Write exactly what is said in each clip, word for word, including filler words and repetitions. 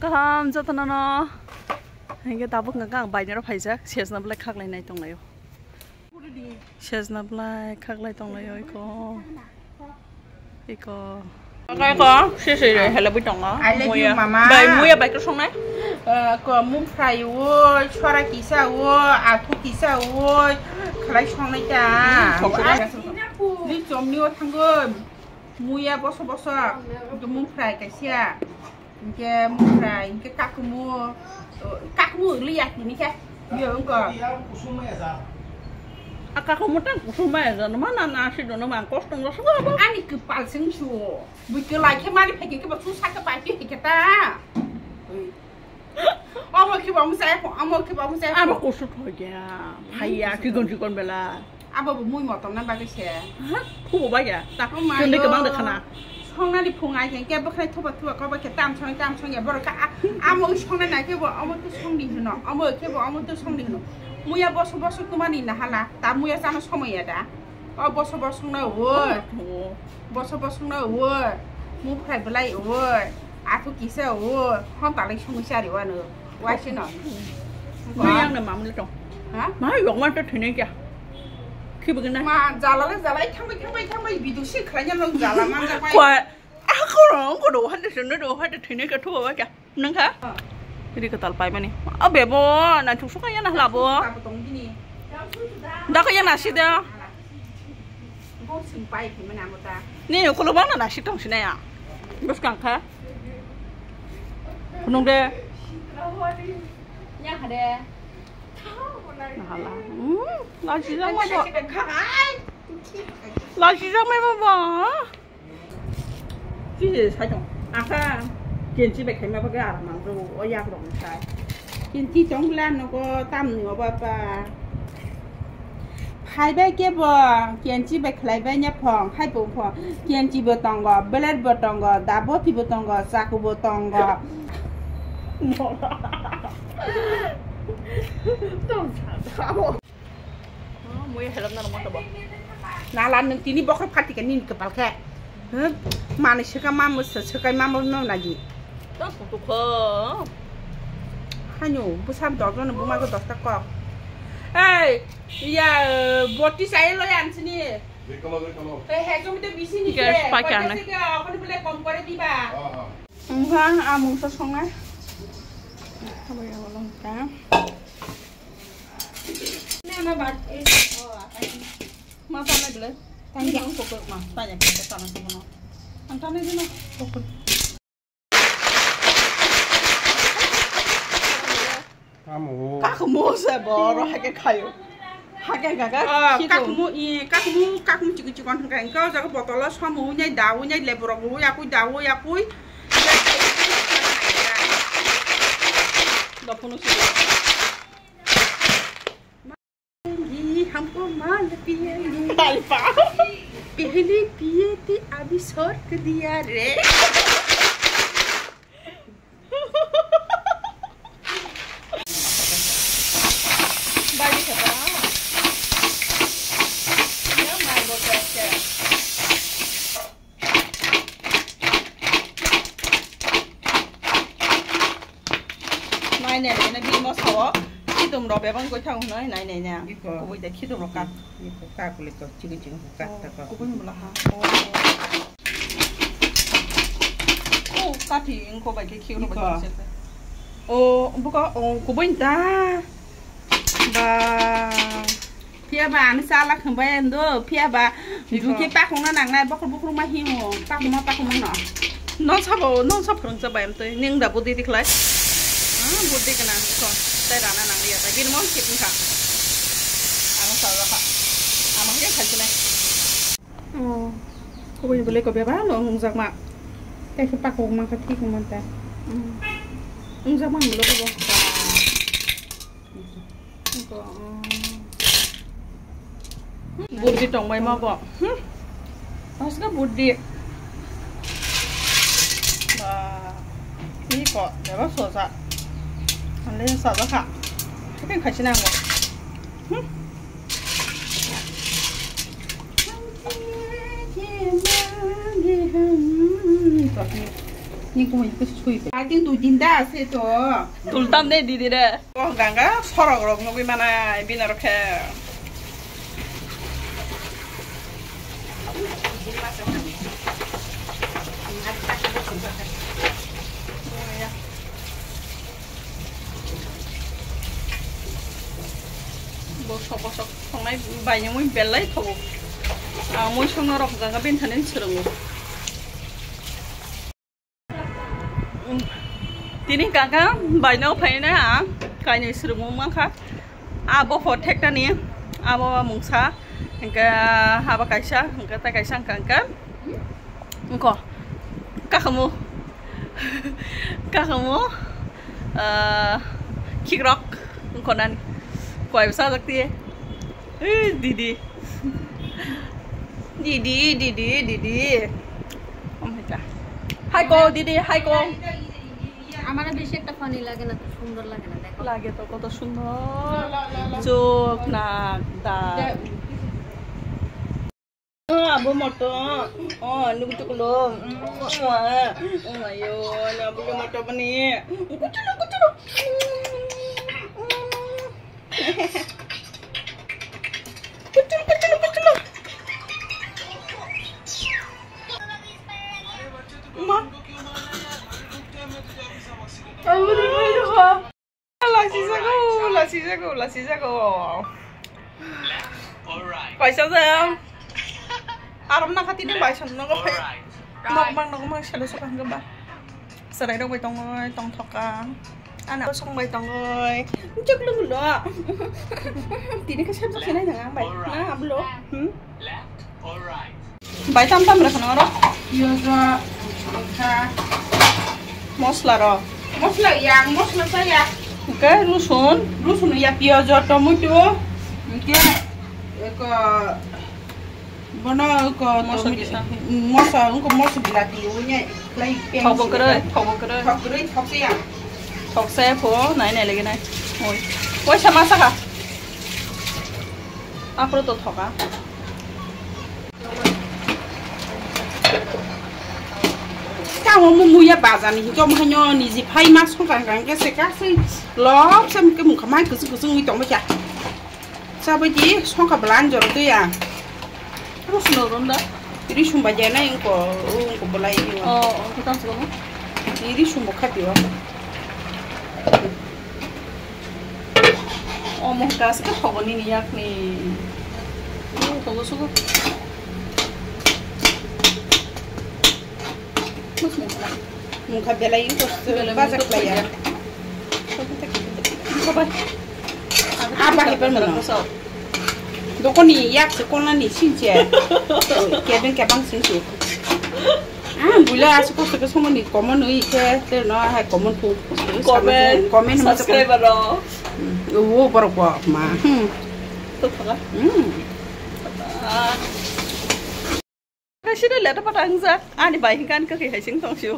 Kaham jotono no. Hingke tabuk hingke ang bainero phaijak, sesna belai khaklai nai tonglaio. Sesna belai khaklai tonglaio iko. Iko. Oke ko, sisi re, hello bui tongo. I love you, mama. Bai, muya bai kosong nai. Eh, ko mung fry wo, chora kisa wo, athu kisa wo, khalai song nai ta. Hmm, song nai. Ni chom ni o thango. Muya boso boso, mung fry kaisa. Hingke mung fry, hingke kakumu, kakumu liya tini khe. Yo, wngko. A kakumu tang kusung maya jano, mana nasi dono mang kos tong lo sugo bo. Ani kepal sing su. Bui kelai khe mari phai khe bo su sa khe pai pi khe ta. Omo khe bo omo sa, omo khe bo omo sa. Abo kusut hoy ya. Phai ya, ki gon ki gon bela. Abo bo mui motom na bagwi se. Ha? Phubo bai ya. Ta. Oh my God. Chwngni kwbang de khana. Songnani phung ai khe, khe bwkhwnai thuba thuba kok bai khe tam song tam song ya. Borok khe a-, amo songna nai khe bo amo to songni hino. Amo khe bo amo to songni hino. Muya boso boso twmani na hala. Ta muya chana somoi ya da. O boso boso na o. Oh. Boso boso na o. Mu phai belai o. Athu kisa o. Hon talai songwi chari wano. Waisino. Mai yang na mamle tong. Ha? Mai yok man to thene kya? Khibu gana. Ma jala le jala, thangbai thangbai thangbai bidu si khlainya nang jala man ja bai. Kwa. Ako rong ko do hande sene do hande thene kya thuba kya? Nang kha? Ri ka tal pai mani. Abe bo na thuk suka ya na hla bo. Tabo tong gini. Da ka ya na si da. Bo sing pai phi mana mo ta. Ni ko lo bang na na si tong si na ya. Bus kang kha. Kunung de. Nya ha de. Nahala. Hmm, lajijak mai bo. Lajijak mai bo bo. Kije sai tong. Asa kenchi bai khaima bagwi aram ang rw o yak rok sai. Kenchi tong bla nogo tamni o baba. Phaibai kebo, kenchi bai khlaibai nya phong, hai bo phong. Kenchi bo tongo, blade bo tongo, daboti bo tongo, chaku bo tongo. Tong sa tabo. Oh, mui help na rwma tabo. Nala nwng tini bokhorok phatika nini kwpal khe. Huh? Manwi swkang mamwi swkang mamwi no nagi. Tong kutukho. Hanyo, bwsa dojono buma khe dosta kok. Ei, ya, boti sai lo yan sini. Hey, hey, jom de bisi ni. Gas ke, pakai pakai anak. Sih ke, aku ni boleh kompor di ba. Wngkha ang mungsa songnai. Abo ya, wala wngkha. Na, na, ba, eh, oh, akai. Ma, tanai bele. Tanya ang kokok ma, tanya kita tanah semua. Ang tanai dulu. Kokok. Amo. Kakumo se boro hake khayo. Hake gaga. Ah, khido. Kakumo i, kakumo, kakumo chikon chikon hingka hingka o jaga botolo somo unyai da unyai leborok ui akui da ui akui. Dophunu si. ये हमको माल पिएंगे। Hai pa. पहली पिए थे, अभी शौक दिया रे। Bari kata. Ya, mango keke. Nai nai nai bini mosa o. Khitum rok bebang koi thang hwnwi nai nai nai. Iko. Kubui de khitum rok ka. Iko ka kuli ko chigi chigi ka ta ko. Kubui mula ha. Oh. Oh, kathi ingko bai khe khiro bai khe. Oh, buka, oh, kubui ta. Ba. Phiya ba ani chala khwbai ando, phiya ba. Iko. Jukhe pakungna nangnai, bokhor bokhor ma himo, pakuma pakuma no. Non sabo, non sab phwrwngsa bai amtwi, ning da budi dikhlai. Ah, budi kana, iko, tai rana nangliya, tai bini mon khit wngkha. Ano salakha. Ano khe khalchinai. Oh, kubui bwlai ko bebak no wngjakma. Tei khe pakok mankha thik wngmanta. Hmm. Wngjakma bwlai ko bo. Wngkha, oh. Burdi tongbai ma bo. Hmm. Aswk burdi. Ba. Ni ko, bebak sosa. Ande sa da kha. Khe khaisi nango. Hmm. Ni kumui khe sui pe. Ating tu jinda ase to. Tultam de didi re. Oh, ganga sorok rok nugui mana bini rok khe. Bosok bosok songnai bai ni mui belai thogo. Ah, mui songno rok jaga bini thani swrwngo. Tini kaka bai no phaina ang kainwi swrwngmung mankha. Abo pho thekta ni abo mungsa, hingke abo kaisa, hingke tai kaisa hingka hingke. Wngkho. Kakhamu. Kakhamu. Ah, khikrok. Wngkho nani. Koi bwsa jak tiye. Eh, didi. Didi, didi, didi. Oh my God. Hai ko, didi, hai ko. আমার বেশি একটা ফানি লাগে না, তো সুন্দর লাগে না, দেখো। লাগে তো, কত সুন্দর। চোখ, নাক, দাঁত। Oh, abo moto. Oh, nugu tukulo. Oh, ayo, abo ke moto bani. Kuchulu, kuchulu. Kuchulu, kuchulu, kuchulu. Ma. Abo ni mai ha. Lasijago, lasijago, lasijago. Kaisa jang. Aram na khati de bai son nogo phe. Nok bang nogo mang selo soka hangga ba. Serai rok bai tongoi, tong thoka. Ana song bai tongoi. Chuk lu lo. Tini ka sab sab senai nang ang bai. Na ablo. Hmm? Bai tam tam rw kheno oro. Piyaj, wngkha. Mosla rok. Mosla ya, ang mosla chaya. Hwnkhe rusun. Rusun ya, piyaj, tomato. Hwnkhe, eko, bono, eko, moso tomato, kisa. Moso, wngkha moso bilati, wngya, khlai peng. Thok bo kwrwi, thok bo kwrwi. Thok kwrwi, thok ya. Thok se pho, nai nai lagi nai. Oi. Oi, sama saka. Aphuru to thoka. Tamo mumu ya bazar ni hinkhe omo haino niji phai ma songkang kang khe se kasui lobsa mungkha mai kuchuk kuchuk wngwi tongma kha. Chabai di songkha bwla ani jora twi ya. Rosno ron da. Ri sumba jai nai wngko wngko bwlai. Oh, oh, kita suka. Ri sumbo khati o. Omo hwnkha aswk khe thogo nini yakni. Thogo sugo. Mungkha belai wngkha. Belai bajak wngkha lai ya. Sabai. Ah, bahai pai mano. Dokoni yak se kona ni sinche. Kebeng kebang sinche. Ah, bula asu kosto ke somoni comment oi ke, te no hai comment pu. Comment, comment ma subscriber ro. Hmm, wo borok bo ma. Hmm. To thoga. Hmm. Ah. Kaisino leto patang jak, ani bai hinkan ke hai sing tong siu.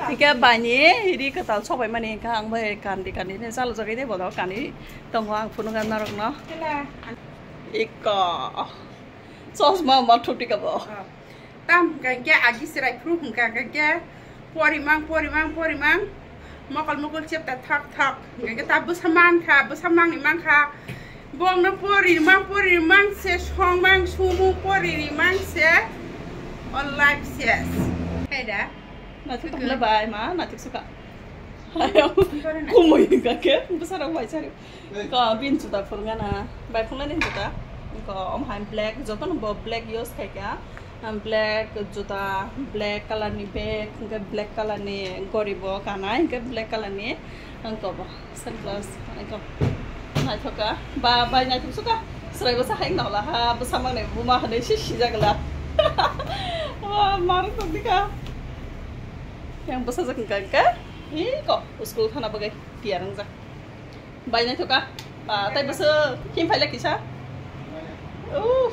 Hingke bani hiri katal sobai mani hingke ang bai kandi kandi ne salo jagai ne bodo kandi tongo ang phunukha norok no. Iko. Chosma ma thuti ka bo. Tam hwnkha hwnkhe agi chwrai phuru hwnkha hwnkha hwnkhe porimang, porimang, porimang, mokol mokol chepta thok thok. Hwnkha hwnkhe ta bwsa mankha, bwsa mangni mankha. Bongno porimang, porimang se songmang sumung poririmang se. All life ses. Hai da? Naithok tongla bai ma, naithok suka. Kumui hwnkha khe bwsarok bai sari. Ko bin juta phurungana, bai phungnani juta. Ko om hai black, jotono bo black use khaika. Am, black juta, black color ni bag, hwnkhe black color ni gori bo kanai, hwnkhe black color ni ang ko bo sunglass, ang ko naithoka, ba bai naithok suka, swrai bwsa hai nokla ha, bwsa mangni buma hwnwi si sijak la. Wa, marwk tongdika. Yang bwsajak hwnkha hwnkhe, hi ko, school thana bagwi tiyar wngjak. Bai naithoka. Ba, tai bwswk. Him phailak kisa. Uh.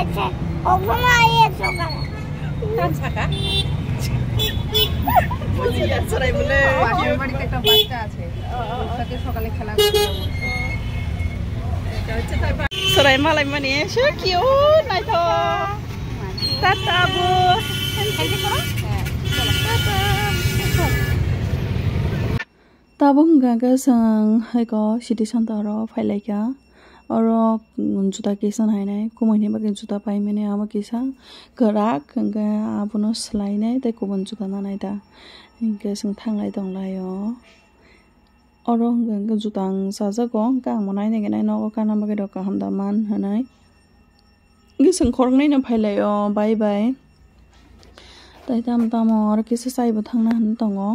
আছে, ওখানে আইয়ে সকালে। কান ছাকা? বুঝি আর সরাই বলে। পাশের বাড়িতে একটা বাচ্চা আছে, ওর সাথে সকালে খেলা করতে যাবো। এটা হচ্ছে তার বা- সরাই মালাই মানে এসে কি ও নাই তো। টাটা বো। Tabuk hwnkha khe chwng haiko city center o phailaikha. Oro, mm, juta kisa nainai, kumaini bagwi juta paimani, abo kisa kwrak, hwnkhe abono swlainai tei kubun juta nanai da. Hinkhe chwng thanglai tonglaio. Oro hwnkhe juta ang chajago, hwnkhe ang bo nainai khe nai nogo kana bagwi rok kaham da man hwnwi. Hwnkhe chwng khoroknwi no phailaio, bye bye. Tai tamo tamo oro kisa chaibo thangna hinwi tongo.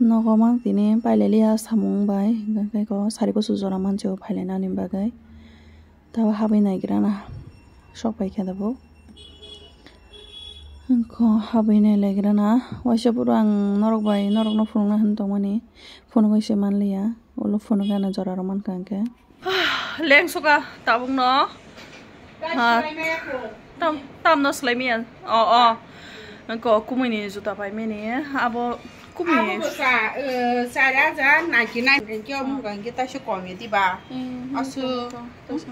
Nogo mang tini pailaliya samung bai, hwnkhe khe ko sari kusu jora manchio phailainani bagwi. Tabo habwi naigrana sok paikha tabuk. Ko habwi nailaigrana, waisa phuru ang norok bai norokno phunukna hinwi tongmani, phunugwi se manliya, ulo phunukgana joraro mankha hwnkhe. Lengsoka tabukno. Ha, tam, tamno swlaimaya. O, o. Ko kumui ni juta paimani. Abo kumui. Abo bo sa, eh, sari hajar ninety nine hwnkhe omo hwnkhe taisa kom ya diba? Hmm, asu. Taisa.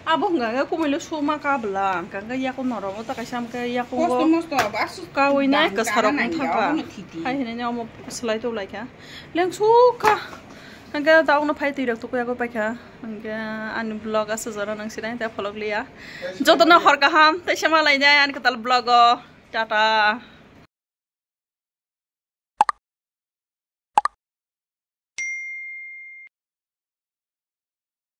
Abo hwnkhe kumui lo suma kabla. Hwnkhe yaku norok ta kaisa hwnkhe yaku. Kosto mosto abo asu. Kawi nai dam kwsarok dana wng thangkha. Nangya, omo thiti. Hai hinwi omo swlai tonglaikha. Lengsoka. Hwnkhe tabukno phai twi rok tukui yagwi paikha. Hwnkhe ani vlog aswk jora nang sinai tei pholok liya. Jotono hor kaham tei se malainai ani kwtal vlog o. Tata.